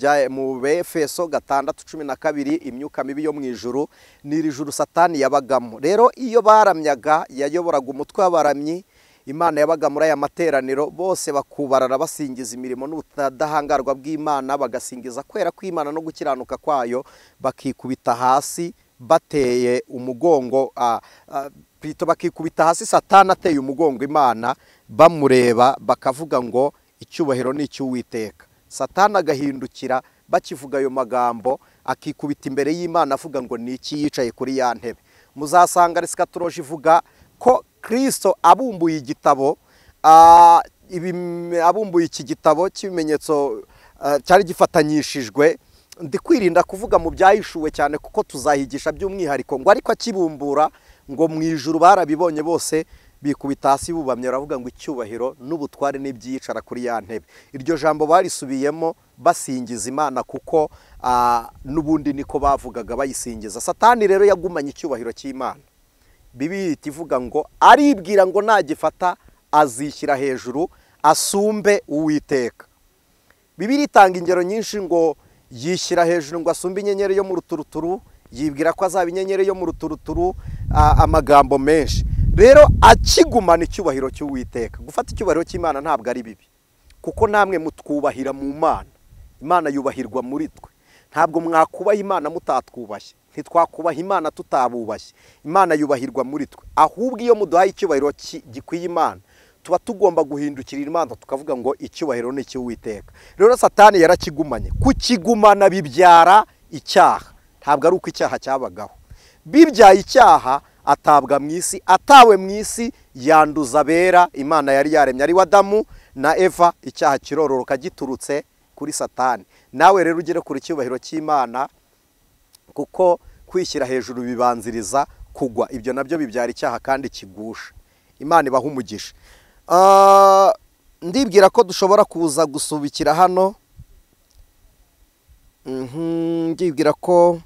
Befeso 6:12, imyuka mibi yo mu ijuru ni iri juru Satani yabagamo. Rero iyo baramyaga yayoboraga umutwe w'abaramyi, Imana yabaga muri aya materaniro, bose bakubarara basingiza imirimo n'ubutadahangarwa bw'Imana, bagasingiza kwera kw'Imana no gukiranuka kwayo, bakikubita hasi bateye umugongo, bakikubita hasi Satani ateye umugongo Imana, bamureba bakavuga ngo icyubahiro ni icy'Uwiteka. Satani agahindukira bakivuga ayo magambo, akikubita imbere y'Imana avuga ngo ni iki yicaye kuri ya ntebe. Muzasanga eschatology ivuga ko Kristo abumbuye igitabo, abumbuye iki gitabo cy'ibimenyetso cyari gifatanyishijwe. Ndi kwirinda kuvuga mu byahishuwe cyane kuko tuzahigisha by'umwihariko, ngo ariko akibumbura ngo mu ijuru barabibonye bose bikubita hasi bubamye, baravuga ngo icyubahiro n'ubutware n'ibyicara kuri ya ntebe. Iryo jambo barisubiyemo basingiza Imana kuko n'ubundi niko bavugaga bayisingiza. Satani rero yagumanye icyubahiro cy'Imana. Bibiliya ivuga ngo aribwira ngo nagifata azishyira hejuru asumbe Uwiteka. Bibiliya itanga ingero nyinshi ngo yishyira hejuru ngo asumbe inyenyeri yo mu ruturuturu, yibwira ko azaba inyenyeri yo mu ruturuturu, amagambo menshi. Rero akigumana icyubahiro cy'Uwiteka. Gufata icyubahiro cy'Imana ntabwo ari bibi, kuko namwe mutwubahira mu Mana. Imana yubahirwa muri twe. Ntabwo mwakubaha Imana mutatwubashye, ntitwakubaha Imana tutabubashye. Imana yubahirwa muri twe. Ahubwo iyo muduhaye icyubahiro gikwiye Imana, tuba tugomba guhindukirira Imana tukavuga ngo icyubahiro ni icy'Uwiteka. Rero Satani yarakigumanye. Kukigumana bibyara icyaha. Ntabwo ari uko icyaha cyabagaho. Bibyaye icyaha, atabwa mu isi, atawe mu isi yanduza abera Imana yari yaremye ari Adamu na Eva. Icyaha kirororoka giturutse kuri Satani. Nawe rero ugere kuri icyubahiro cy'Imana, kuko kwishyira hejuru bibanziriza kugwa. Ibyo nabyo bibyara icyaha kandi kigusha. Imana ibaha umugisha. Ndibwira ko dushobora kuza gusubikira hano. Ndibwira ko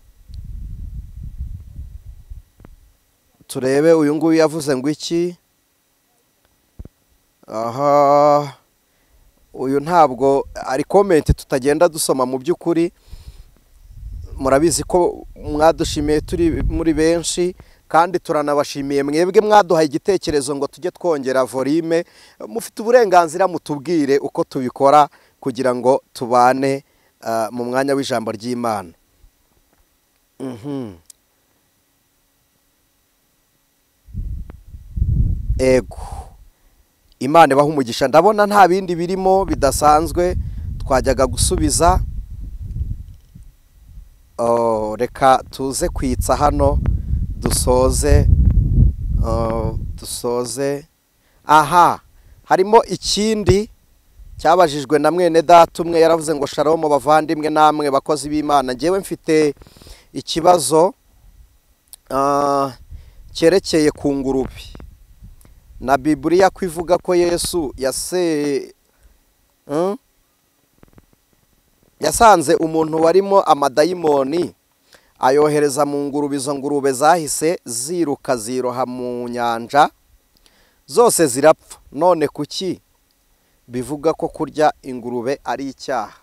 Turebe uyu nguyu yavuze ngo iki. Aha, uyu ntabwo ari comment tutagenda dusoma mu by'ukuri. Murabizi ko mwadushimiye turi muri benshi, kandi turanabashimiye mwebwe mwaduhaye igitekerezo ngo tujye twongera volume. Mufite uburenganzira, mutubwire uko tubikora kugira ngo tubane mu mwanya w'ijambo ry'Imana. Ego, Imana ibahe umugisha. Ndabona nta bindi birimo bidasanzwe twajyaga gusubiza. Reka tuze kwitsa hano dusoze. Aha harimo ikindi cyabajijwe na mwene data umwe, yaravuze ngo shalom bavandimwe namwe bakozi b'Imana, njyewe mfite ikibazo cyerekeye ku ngurube na Bibiliya ko ivuga ko Yesu yasanze umuntu warimo amadayimoni ayohereza mu ngurube, izo ngurube zahise ziruka ziroha mu nyanja zose zirapfa. None kuki bivuga ko kurya ingurube ari icyaha?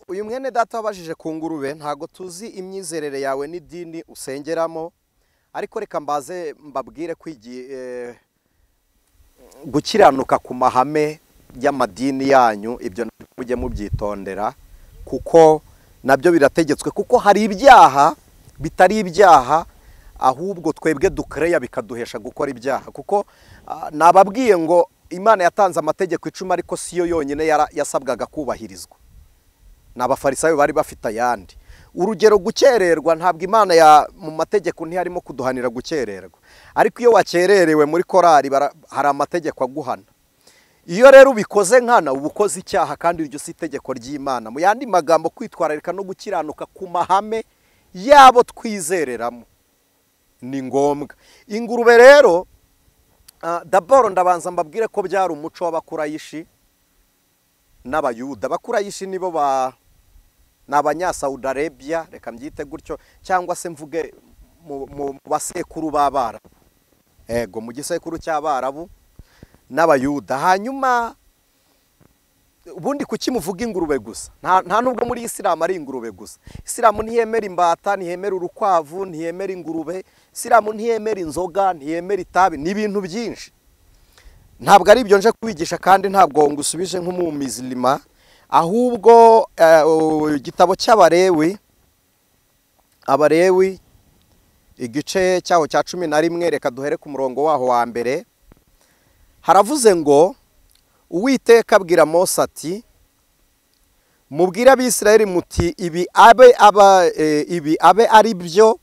Uyu mwene data wabajije ku ngurube, ntago tuzi imyizerere yawe n'idini usengeramo, ariko reka mbaze mbabwire gukiranuka ku mahame y'amadini yanyu, ibyo mujye mubyitondera kuko nabyo birategetswe, kuko hari ibyaha bitari ibyaha ahubwo twebwe dukereya bikaduhesha gukora ibyaha. Kuko nababwiye ngo Imana yatanze amategeko 10 ariko siyo yonyine yasabwaga kubahirizwa, n'abafarisayo bari bafite ayandi. Urugero gukererwa, ntabwo Imana ya mu mategeko ntiharimo kuduhanira gukererwa, ariko iyo wakererewe muri korari hari amategeko aguhana. Iyo rero ubikoze nkana uba ukoze icyaha, kandi iryo si itegeko ry'Imana. Mu yandi magambo, kwitwararika no gukiranuka ku mahame yabo twizereramo ni ngombwa. Ingurube rero, daboro ndabanza mbabwire ko byari umuco w'abakurayishi n'abayuda. Abakurayishi nibo ni abanya-Saudi Arabia, reka mbyite gutyo, cyangwa se mvuge mu basekuru b'Abarabu, ego mu gisekuru cy'Abarabu n'abayuda. Hanyuma ubundi kuki muvuga ingurube gusa? Nta nubwo muri Isilamu ari ingurube gusa. Isilamu ntiyemera imbata, ntiyemera urukwavu, ntiyemera ingurube. Isilamu ntiyemera inzoga, ntiyemera itabi, ni ibintu byinshi. Ntabwo ari ibyo nje kubigisha, kandi ntabwo ngusubije nk'umumizilima, ahubwo igitabo cy'Abarewi, Abarewi igice cyaho cya 11, reka duhere ku murongo waho wa mbere. Haravuze ngo Uwiteka abwira Mose ati mubwire Abisirayeli muti ibi abe ari byo,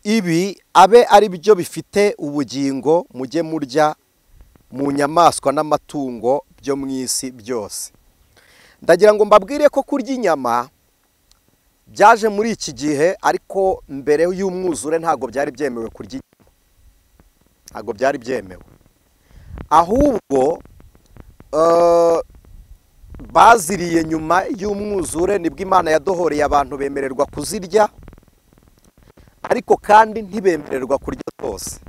ibi abe ari byo bifite ubugingo mujye murya mu nyamaswa n'amatungo byo mu isi byose. Ndagira ngo mbabwire ko kurya inyama byaje muri iki gihe, ariko mbere y'umwuzure ntago byari byemewe kurya inyama, ntago byari byemewe. Ahubwo baziriye nyuma y'umwuzure, nibwo Imana yadohoreye abantu bemererwa kuzirya, ariko kandi ntibemererwa kurya zose.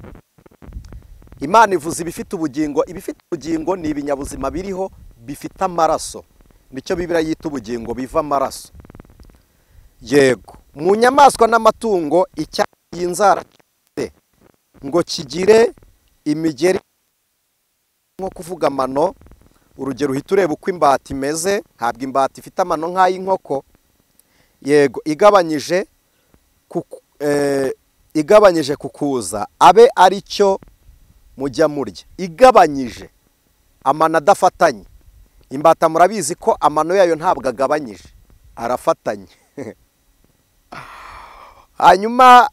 Imana ivuze ibifite ubugingo. Ibifite ubugingo ni ibinyabuzima biriho bifite amaraso, nicyo Bibiliya yita ubugingo, biva amaraso. Yego, mu nyamaswa n'amatungo icyayi inzara ngo kigire imigeri nko kuvuga amano. Urugero uhita ureba uko imbata imeze, ntabwo imbata ifite amano nk'ay'inkoko. Yego, igabanyije kukuza abe ari cyo mujya murya. Igabanyije amano adafatanye. Imbata murabizi ko amano yayo ntabwo agabanyije, arafatanye. Hanyuma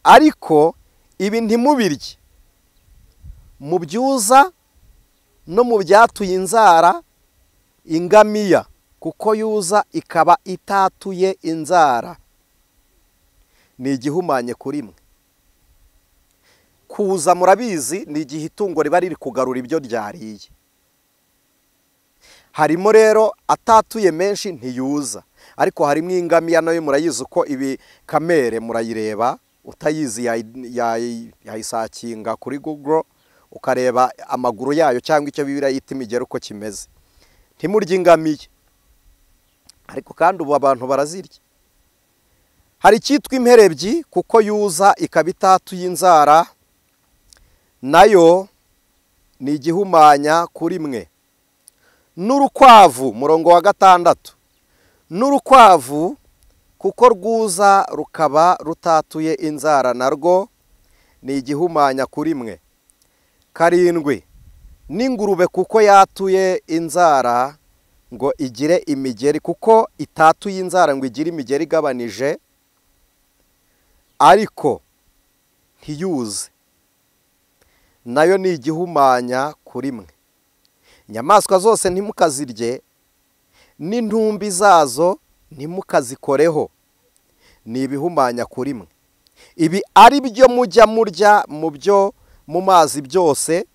ariko ibi ntimubirye, mu byuza no mu byatuye inzara ingamiya, kuko yuza ikaba itatuye inzara, ni igihumanye kuri mwe. Kuza murabizi ni igihe itungo riba riri kugarura ibyo ryariye. Harimo rero atatuye menshi ntiyuza, ariko harimo ingamiya nayo murayizi uko ibi kamere murayireba, utayizi yayisakinga kuri Google ukareba amaguru yayo cyangwa icyo Bibiliya yita imigeri uko kimeze. Ntimurye ingamiya, ariko kandi ubu abantu barazirya. Hari icyitwa imperebyi kuko yuza ikaba itatuye inzara, nayo ni igihumanya kuri mwe. N'urukwavu, murongo wa 6, n'urukwavu kuko rwuza rukaba rutatuye inzara, narwo ni igihumanya kuri mwe. 7, n'ingurube kuko yatuye inzara ngo igire imigeri, kuko itatuye inzara ngo igire imigeri igabanije, ariko ntiyuze, nayo ni igihumanya kuri mwe. Inyamaswa zose ntimukazirye, n'intumbi zazo ntimukazikoreho, ni ibihumanya kuri mwe. Ibi ari byo mujya murya mu byo mu mazi byose,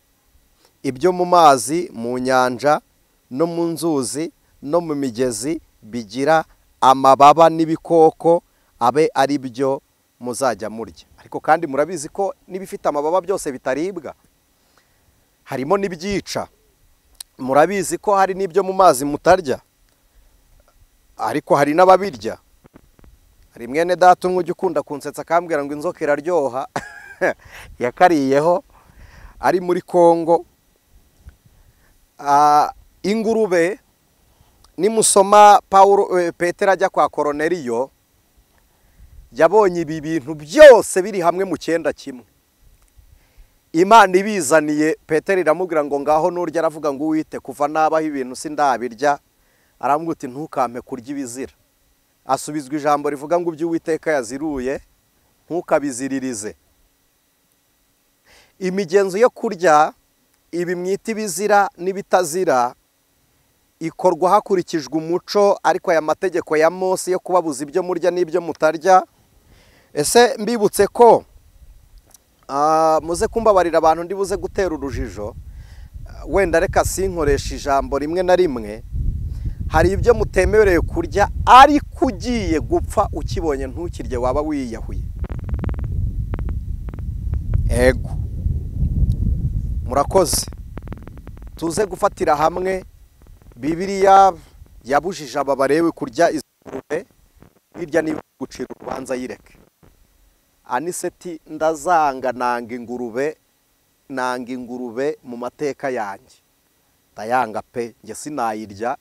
ibyo mu mazi, mu nyanja no mu nzuzi no mu migezi bigira amababa n'ibikoko, abe ari byo muzajya murya. Ariko kandi murabizi ko n'ibifite amababa byose bitaribwa, harimo n'ibyica. Murabizi ko hari n'ibyo mu mazi mutarya, ariko hari n'ababirya. Hari mwene data umwe ujya ukunda kunsetsa akambwira ngo inzoka iraryoha, yakariyeho ari muri Kongo. Ingurube, nimusoma Paulo Petero ajya kwa Koroneliyo, yabonye ibi bintu byose biri hamwe mu cyenda kimwe. Imana ibizaniye Petero iramubwira ngo ngaho nurya, aravuga ngo uwite kuva nabaho ibintu sindabirya, aramubwira uti ntukampe kurya ibizira. Asubizwa ijambo rivuga ngo ibyo Uwiteka yaziruye ntukabiziririze. Imigenzo yo kurya ibi mwita ibizira n'ibitazira ikorwa hakurikijwe umuco, ariko aya mategeko ya Mose yo kubabuza ibyo murya n'ibyo mutarya. Ese mbibutse ko muze kumbabarira abantu ndibuze gutera urujijo, wenda reka sinkoresha ijambo rimwe na rimwe. Hari ibyo mutemerewe kurya ariko ugiye gupfa ukibonye ntukirye, waba wiyahuye. Ego, murakoze. Tuze gufatira hamwe Bibiliya yabujije aba barewe kurya izurube, hirya niba gucira urubanza yireke. Aniseti ndazanga, nanga ingurube, nanga ingurube mu mateka yanjye, ndayanga pe, njye sinayirya.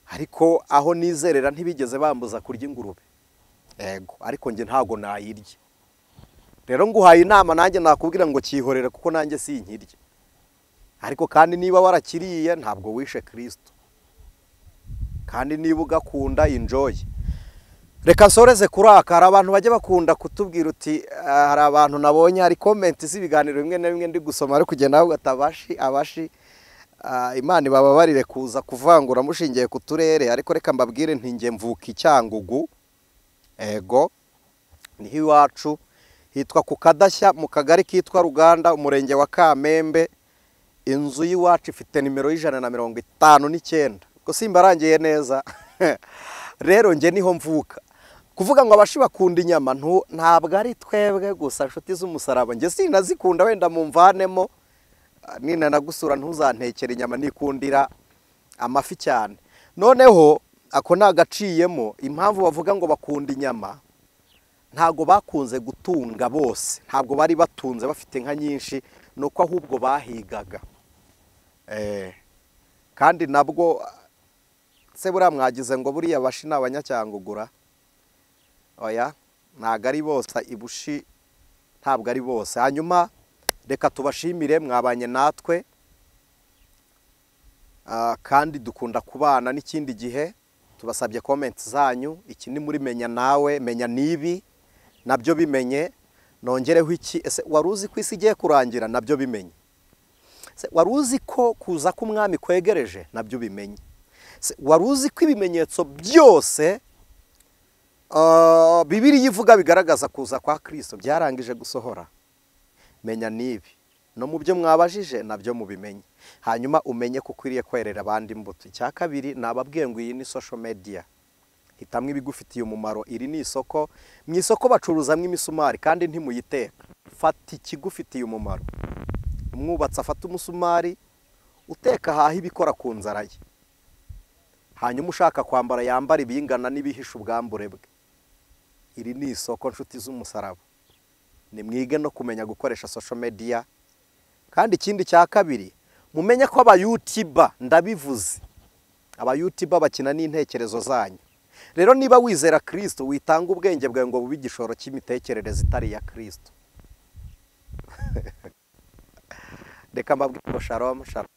Ariko aho nizerera ntibigeze bambuza kurya ingurube. Ego, ariko njye ntago nayirya. Rero nguhaye inama nanjye nakubwira ngo cyihorere kuko nanjye sinkirya. Ariko kandi niba warakiriye ntabwo wishe Kristo, kandi niba ugakunda enjoy. Reka nsoreze kurakara abantu bajye bakunda kutubwira uti hari abantu nabonye hari comment z'ibiganiro bimwe na bimwe ndi gusoma ari kugenda bavuga ati abashi abashi, Imana ibababarire kuza kuvangura mushingiye ku turere, ariko reka mbabwire nti nge mvuka Icyangugu. Ego, niho iwacu hitwa ku Kadashya mu kagari kitwa Ruganda, umurenge wa Kamembe. Inzu y'iwacu ifite nimero 159. Ubwo simbarangiye neza. Rero nge niho mvuka. Kuvuga ngo abashi bakunda inyama ntabwo ari twebwe gusa nshuti z'umusaraba, nge sinazikunda, wenda mumvanemo nina nagusura ntuzantekere inyama, nikundira amafi cyane. Noneho ako nagaciyemo, impamvu bavuga ngo bakunda inyama, ntago bakunze gutunga bose, ntabwo bari batunze bafite inka nyinshi, nuko ahubwo bahigaga. Kandi nabwo se buriya mwagize ngo buriya bashi ni abanyacyangugura? Oya, ntago ari bose, ibushi ntabwo ari bose. Hanyuma reka tubashimire mwabanye natwe, kandi dukunda kubana n'ikindi gihe. Tubasabye comments zanyu, iki ni muri menya nawe, menya nibi nabyo bimenye, nongereho iki, ese wari uzi ko isi igiye kurangira? Nabyo bimenye. Se wari uzi ko kuza k'umwami kwegereje? Nabyo bimenye. Se wari uzi ko ibimenyetso byose Bibiliya ivuga bigaragaza kuza kwa Kristo byarangije gusohora? Menya nibi. No mu byo mwabajije nabyo mubimenye, hanyuma umenye ko ukwiriye kwerera abandi imbuto. Icya kabiri, nababwiye ngo iyi ni social media, hitamwo ibigufitiye umumaro. Iri ni isoko, mu isoko bacuruzamo imisumari kandi ntimuyiteka. Fata ikigufitiye umumaro. Umwubatsi afata umusumari, uteka ahaha ibikora ku nzara ye, hanyuma ushaka kwambara yambara ibingana n'ibihisha ubwambure bwe. Iri ni isoko, nshuti z'umusaraba, nimwige no kumenya gukoresha social media. Kandi ikindi cya kabiri, mumenye ko abayutuba, ndabivuze, abayutuba bakina n'intekerezo zanyu. Rero niba wizera Kristo, witanga ubwenge bwawe ngo bube igishoro cy'imitekerereze itari iya Kristo. Reka mbabwire ngo shalom shalom.